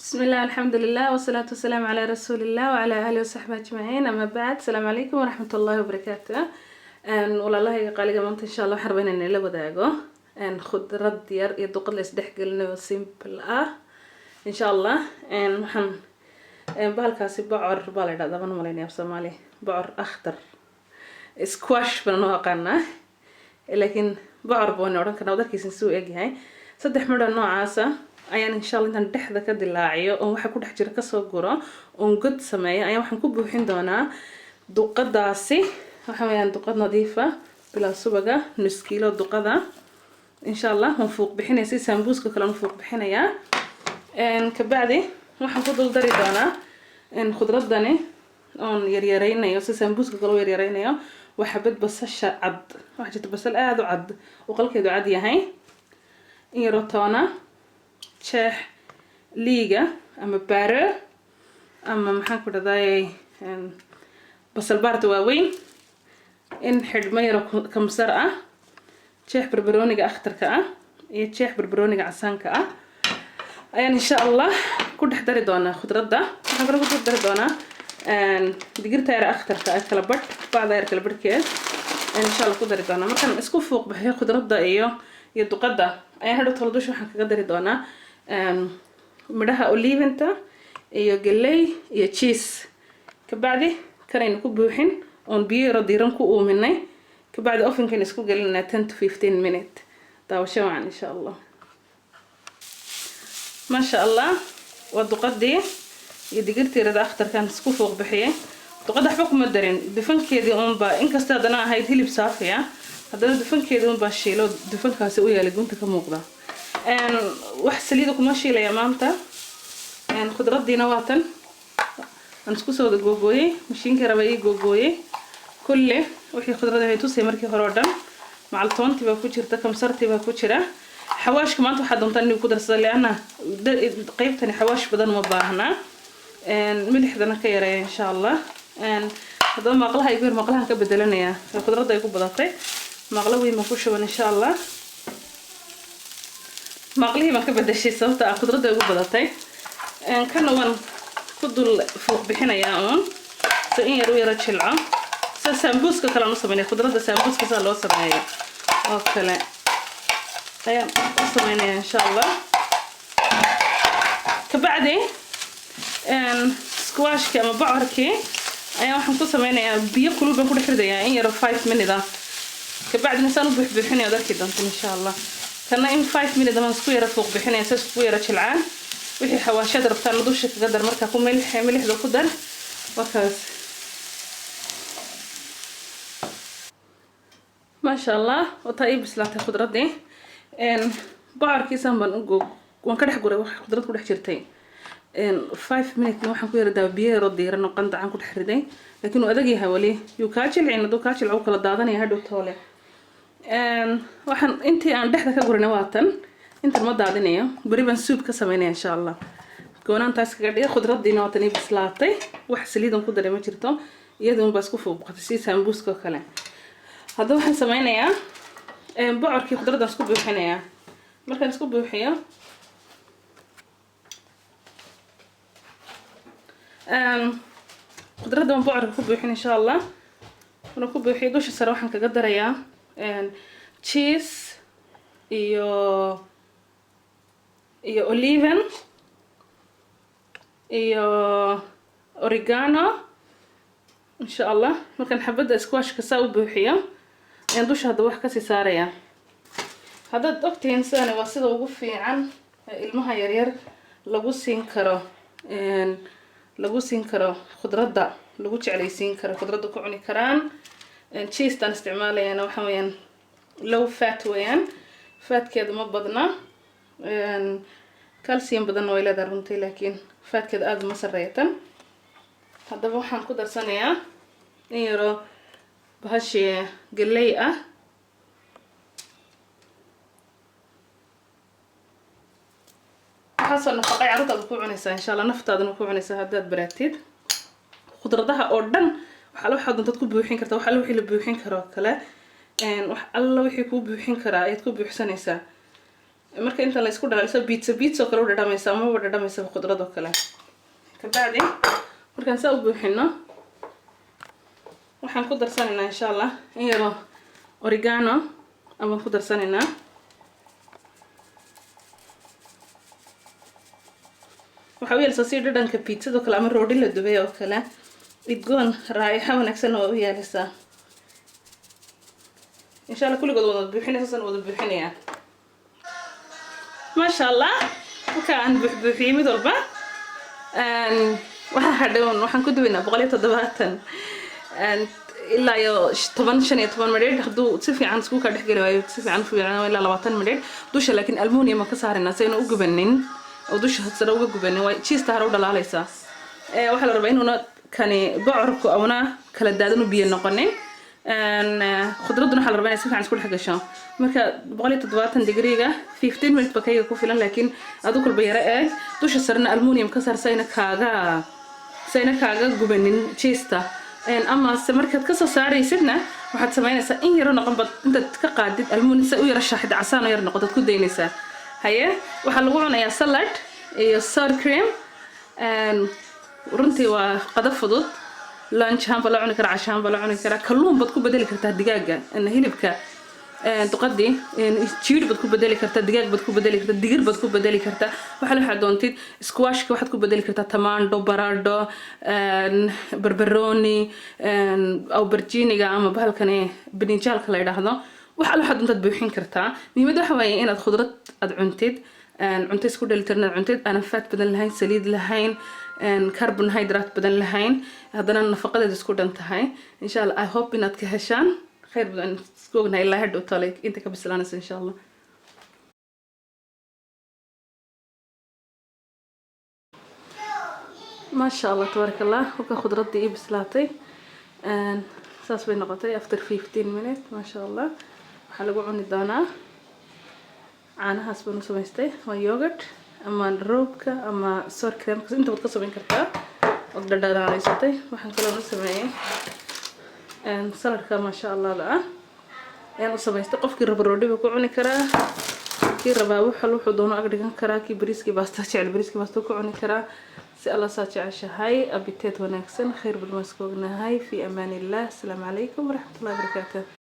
بسم الله، الحمد لله، والصلاة والسلام على رسول الله وعلى آله وصحبه أجمعين، أما بعد، السلام عليكم ورحمة الله وبركاته. Walaalahayga qaaliga, maanta insha Allah waxaan rabaa inaan ila wadaago khudrad yar iyo duqad la isdhex gelinayo, simple ah, insha Allah. Waxaan bahalkaasi bocor baa la yidhahdaa baan umalaynaya af Soomaali, bocor akhtar, squash baan u aqaanaa, laakiin bocor baan odhan karnaa. Wadarkiisa si uu egyahay, saddex midho noocaasa ayaan insha Allah intaan dhexda ka dilaaciyo oon waxa ku dhex jira kasoo guro oon god sameeyo ayaan waxaan ku buuxin doonaa duqadaasi. Waxa weeyaan duqad nadiifa, bilaa subaga, nus kiilo duqada. Insha Allah waan fuuq bixinaya, si sambuuska kale aan fuuq bixinayaa. Kabacdi waxaan ku dul dari doonaa khudradani oon yaryareynayo, si sambuuska kale u yaryareynayo. Waa xabad basasha cad, waxaa jirta basal aada u cad oo qalkeedu cad yahay, in yaroo toona, jeex liiga ama baaro ama maxaan ku dhahday basal baarta waaweyn, in xidhmo yaro kamsar ah, jeex barbarooniga akhtarka ah iyo jeex barbarooniga casaanka ah ayaan insha Allah ku dhex dari doonaa khudradda. Waxaan kaloo ku dhex dari doonaa digirta yar akhtarka ah, kala badh, bacda yar kala badhkeed ayaan insha Allah ku dari doonaa. Markaan isku fuuq bixiyo khudradda iyo duqadda ayaan hadhow tolo dusha waxaan kaga dari doonaa midhaha oliventa iyo galley iyo cheese. Kabacdi kanaynu ku buuxin oon biyo yaro diiran ku uuminay. Kabacdi ovenkaynu isku gelinaa 10 to 15 minute. Daawasho wacan insha Allah. Maasha Allah, waa duqadii iyo digirtii rada akhtarkan isku fuuq bixiyay. Duqadda waxba kuma darin, dufankeedii uunbaa, inkasta haddana ahayd hilib saafi ah, haddana dufankeedii uunbaa shiilo, dufankaasi u yaalay gunta ka muuqda. Wax saliida kuma shiilaya maanta. Khudraddiina waa tan aan isku soo wada googooyey, mashiinka raba ii googooyey. Kulle wixii khudrad ahay tusay markii hore oo dhan, macal toontii baa ku jirta, kamsartii baa ku jira. Xawaashka maanta waxaa doontaan inuu ku darsada, lianna qeybtani xawaash badan ma baahnaa. Milixdana ka yareeya insha Allah. Haddaba maqlaha igu yar, maqlahan ka bedelanayaa, khudradda ay ku badatay. Maqlo weyn baan ku shuban insha Allah. Maqlihii baan ka bedeshay sababta ah khudradda ay ugu badatay. Kana waan ku dul fuuq bixinayaa uun si in yar u yaro jilco, sida saambuuska kale aan u sameynaya. Khudradda saambuuska sida loo sameeyo oo kale ayaan u sameynaya insha Allah. Kabacdi squashkii ama bocorkii ayaa waxaan ku sameynayaa biyo kulul baan ku dhex ridayaa in yaro 5 minute ah. Kabacdina saan u buuxbuuxinaya od arki doontan insha Allah. Kana in 5 minute baan isku yara fuuq bixinaya si iskugu yara jilcaan. Wixii xawaashad rabtaan dusha kaga dar, markaa ku milix, milixda ku dar, wakaas. Maasha Allah, wataa ii bislaatay khudraddii. Bocorkiisan baan ugo waan ka dhex guray wax khudrad ku dhex jirtay. 5 minutena waxaan ku yara daawa biyo yaroo diiran oo qandacaan ku dhex riday, laakiin uu adag yahay wali, yuu kaa jilcin. Hadduu kaa jilco, uu kala daadanaya hadhow toole. Waxaan intii aan dhexda ka gurinay waa tan, intan ma daadinayo, beri baan soup ka sameynaya insha Allah. Goonaan taas kaga dhigay. Khudraddiina waa tan ii bislaatay, wax saliidan ku daray ma jirto, iyadun baa isku fuuqatay si saambuuska oo kale. Hadda waxaan sameynayaa bocorkii khudraddan isku buuxinayaa. Markaan isku buuxiyo khudradda waan bocorka ku buuxin insha Allah. Markaan ku buuxiyo, dusha sare waxaan kaga darayaa cheese iyo oliven iyo oregano insha Allah. Markaan xabadda squashka saa u buuxiyo ayaan dusha hadda wax kasii saarayaa. Haddaad ogtihiin, sidani waa sida ugu fiican ee ilmaha yaryar lagu siin karo, lagu siin karo khudradda, lagu jeclaysiin karo, khudradda ku cuni karaan. Cheesetan isticmaalayana waxa weeyaan low fat weeyaan, fatkeedu ma badna, calcium badanna way leedahay runtii, laakiin fatkeeda aada uma sarreeya tan. Haddaba waxaan ku darsanayaa in yaroo bahashii galley ah. Waxaasoo nafaqay carruurtaada ku cunaysaa insha Allah, naftaadana ku cunaysaa haddaad baraatid. Khudradaha oo dhan wax alla waxaad doontaad ku buuxin kartaa, wax alla wixii la buuxin karo kale, wax alla wixii kuu buuxin karaa ayaad ku buuxsanaysaa. Marka inta la isku dhalaaliso, pizza pizza oo kale u dhadhamaysa, amaba dhadhamaysa khudrad oo kale. Kabacdi markaan saa u buuxino, waxaan ku darsanaynaa, insha Allah, in yaroo oregano amaan ku darsanaynaa. Waxaa u yeelaysaa si dhadhanka pizzado kale ama roodhi la dubay oo kale, idgoon raayaxa wanaagsanna waa u yeelaysaa, insha Allah. Kulligood wada buuxinaysa, saan wada buuxinayaa, maasha Allah. Marka aan buuxbuuxiyey mid walba, waxaa hadhay un waxaan ku dubaynaa 170 ilaa iyo 10, 15 midhidh. Hadduu si fiican isku kaa dhexgeli waayo, si fiican fiican, ilaa 20 midhidh. Dusha laakiin aluminium ka saaraynaa si aynu u gubanin oo dusha sare uga gubanin. Waa cheese-ta hore u dhalaalaysaa. Waxaa la rabaa inuuna kani bocorku auna kala daadanu biyo noqonin. Khudradduna waxaa la rabaa inay si fiican isku dhex gasho. Marka 170 degreega, 15 minutes ba kayga ku filan, laakiin adu kulba yaro eeg. Dusha sarena aluminium ka saar sayna kaaga gubanin cheese-ta. Ama se markaad kasoo saaraysidna, waxaad samaynaysaa in yaro noqon bad intaad ka qaadid aluminium, sa u yaro shaaxid casaan oo yar noqotaad ku daynaysaa. Haye, waxaa lagu cunayaa salad iyo sour cream. Runtii waa qado fudud. Lunch ahaan baa loo cuni karaa, casho ahaan baa loo cuni karaa. Kalluun baad ku bedeli kartaa, digaaga, hilibka duqadii jiir baad ku bedeli kartaa, digaag baad ku bedeli kartaa, digir baad ku bedeli kartaa, waxa waxaad doontid. Squashka waxaad ku bedeli kartaa tamaandho, baradho, barbaroni, auberginiga ama bahalkani bininjaalka la yidhaahdo. Wax alla waxaad doontaad buuxin kartaa. Muhiimadda waxa waaye inaad khudrad aad cuntid, cunto isku dheelitiran aad cuntid, aanan fat badan lahayn, saliid lahayn, carbohydrate badan lahayn, haddana nafaqadeedu isku dhan tahay, insha Allah. I hope inaad ka heshaan. Khayr badan isku ognahay ilaa hadhow tale inta ka bislaanaysa, insha Allah. Maasha Allah, tabaaraka Allah. Halka khudradii ii bislaatay, saas bay noqotay after 15 minutes, maasha Allah. Waxaa lagu cuni doonaa caanahaas baan u samaystay, waa yogurt ama roobka ama sour cream, inta waad ka samayn kartaa ood dhadhanaanaysatay. Waxaan kaloo u sameeyey saladka, maasha Allahda ah, ayaan u samaystay. Qofkii raba roodhi buu ku cuni karaa, kii rabaa wuxuu wuxuu doono ag dhigan karaa, kii bariiskii baasta jecel bariiskii baasta ku cuni karaa. Si Alla saa jeceshahay. Abiteed wanaagsan, khayr badan, waan isku ognahay. Fi amaan Illah. Asalaamu calaykum waraxmatullahi wabarakaatu.